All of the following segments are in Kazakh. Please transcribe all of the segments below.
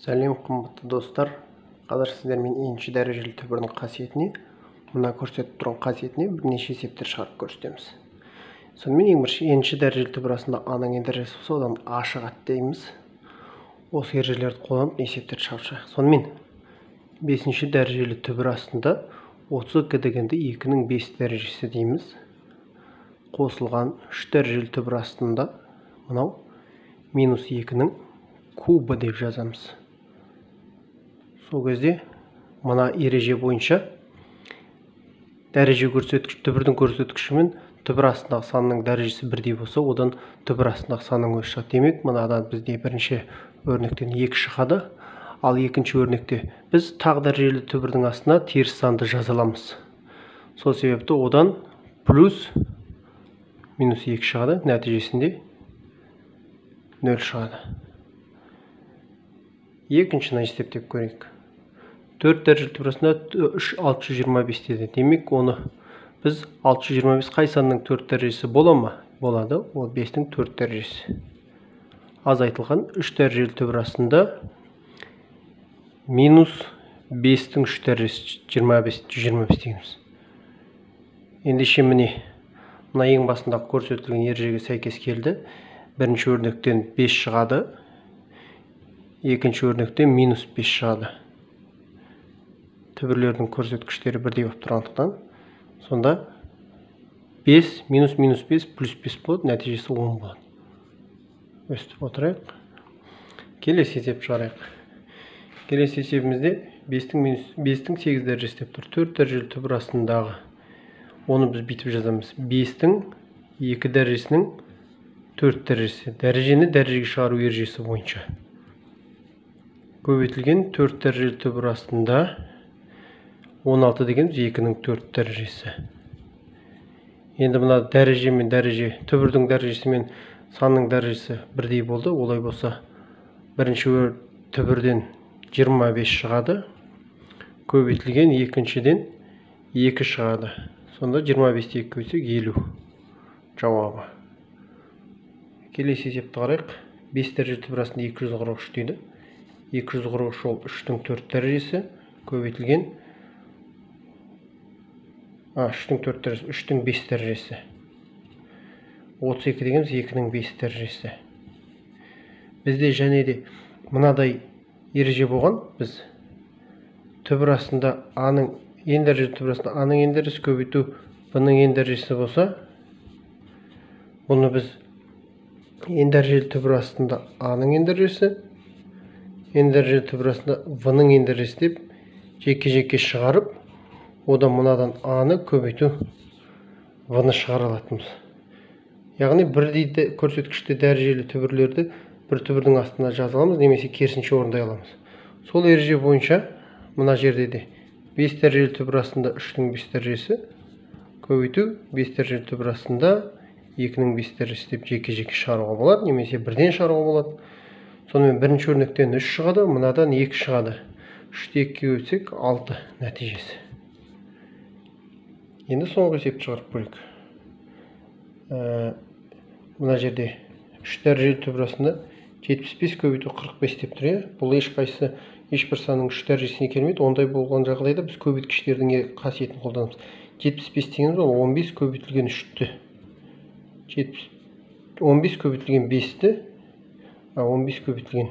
Сәлем, қымбатты достар! Қазір сіздермен енші дәрежелі түбірдің қасиетіне, мына көрсетіп тұрған қасиетіне бірнеше есептер шығарып көрсетеміз. Сонымен, ең бірінші енші дәрежелі түбір астында а-ның n дәрежесі болса, одан а шығады дейміз. Осы ережелерді қолданып есептер шығарып шығайық. Сонымен, бесінші дәрежелі түбір астында 32 дегенді 2-нің 5 дәрежесі дейміз. Қосылған 3 дәрежелі түбір астында мынау минус 2-нің кубы деп жазамыз. Сол кезде мына ереже бойынша дәреже көрсеткіш, түбірдің көрсеткіші мен түбір астындағы санның дәрежесі бірдей болса, одан түбір астындағы санның өзі шығады. Демек, мынадан бізде бірінші өрнектен 2 шығады, ал екінші өрнекте біз тақ дәрежелі түбірдің астына теріс санды жаза аламыз. Сол себепті одан плюс минус 2 шығады, нәтижесінде 0 шығады. Екіншіні есептеп көрейік. 4 дәрежелі түбір астында 3 625 деді. Демек, оны біз 625 қай санның 4 дәрежесі бола ма? Болады. Ол 5-тің 4 дәрежесі. Азайтылған 3 дәрежелі түбір астында минус 5-тің 3 дәрежесі 25, 125 дегеніміз. Ендеше міне, мына ең басындағы көрсетілген ережеге сәйкес келді. Бірінші өрнектен 5 шығады. Екінші өрнектен минус 5 шығады. Түбірлердің көрсеткіштері бірдей болып тұрғандықтан, сонда 5 минус минус 5 плюс 5 болады, нәтижесі 10 болады. Өстіп отырайық. Келесі есеп шығарайық. Келесі есебімізде 5-тің минус 5-тің 8 дәрежесі деп тұр. 4 дәрежелі түбір астындағы. Оны біз бүйтіп жазамыз. 5-тің 2 дәрежесінің 4 дәрежесі. Дәрежені дәрежеге шығару ережесі бойынша. Көбейтілген 4 дәрежелі түбір астында 16 дегеніміз 2-нің 4 дәрежесі. Енді мына дәреже мен дәреже, түбірдің дәрежесі мен санның дәрежесі бірдей болды. Олай болса, бірінші түбірден 25 шығады. Көбейтілген екіншіден 2 шығады. Сонда 25-ті 2 көбейтсек 50 жауабы. Келесі есепті қарайық. 5 дәрежелі түбір астында 243 дейді. 243 ол 3-тің 4 дәрежесі көбейтілген 3-тің 4 дәрежесі, 3-тің 5 дәрежесі. 32 дегеніміз 2-нің 5 дәрежесі. Бізде және де мынадай ереже болған, біз түбір астында а-ның n дәрежесі, түбір астында а-ның n дәрежесі көбейту b-ның n дәрежесі болса, бұны біз n дәрежелі түбір астында а-ның n дәрежесі, n дәрежелі түбір астында v-ның n дәрежесі деп жеке-жеке шығарып, одан мынадан а-ны көбейту v-ны шығара алатынбыз. Яғни бірдей көрсеткішті дәрежелі түбірлерді бір түбірдің астына жаза аламыз, немесе керісінше орындай аламыз. Сол ереже бойынша мына жерде де 5 дәрежелі түбір астында 3-тің 5 дәрежесі көбейту 5 дәрежелі түбір астында 2-нің 5 дәрежесі деп жеке-жеке шығаруға болады, немесе бірден шығаруға болады. Сонымен бірінші өрнектен 3 шығады, мынадан 2 шығады. 3-ті 2-ге көбейтсек 6 нәтижесі. Енді соңғы есепті шығарып көрейік. Мына жерде 3 дәрежелі түбір астында 75 көбейту 45 деп тұр. Бұл ешқайсысы ешбір санның 3 дәрежесіне келмейді. Ондай болған жағдайда біз көбейткіштердің қасиетін қолданамыз. 75 дегеніміз ол 15 көбейтілген 3-ті. 15 көбейтілген 5-ті, 15 көбейтілген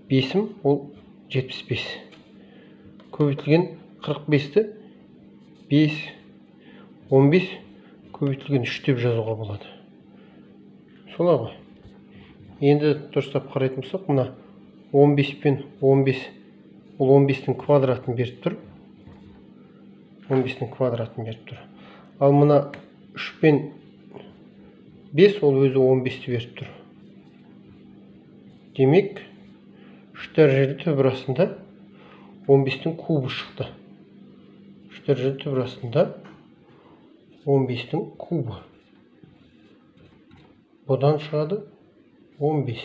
5-ім ол 75. Көбейтілген 45-ті 5 15 көбейтілген 3 деп жазуға болады. Солай ғой. Енді дұрыстап қарайтын болсақ, мына 15 пен 15, ол 15-тің квадратын беріп тұр. 15-тің квадратын беріп тұр. Ал мына 3 пен 5 ол өзі 15-ті беріп тұр. Демек, 3 дәрежелі түбір астында 15-тің кубы шықты. 3 дәрежелі түбір астында 15-тің кубы. Бұдан шығады 15.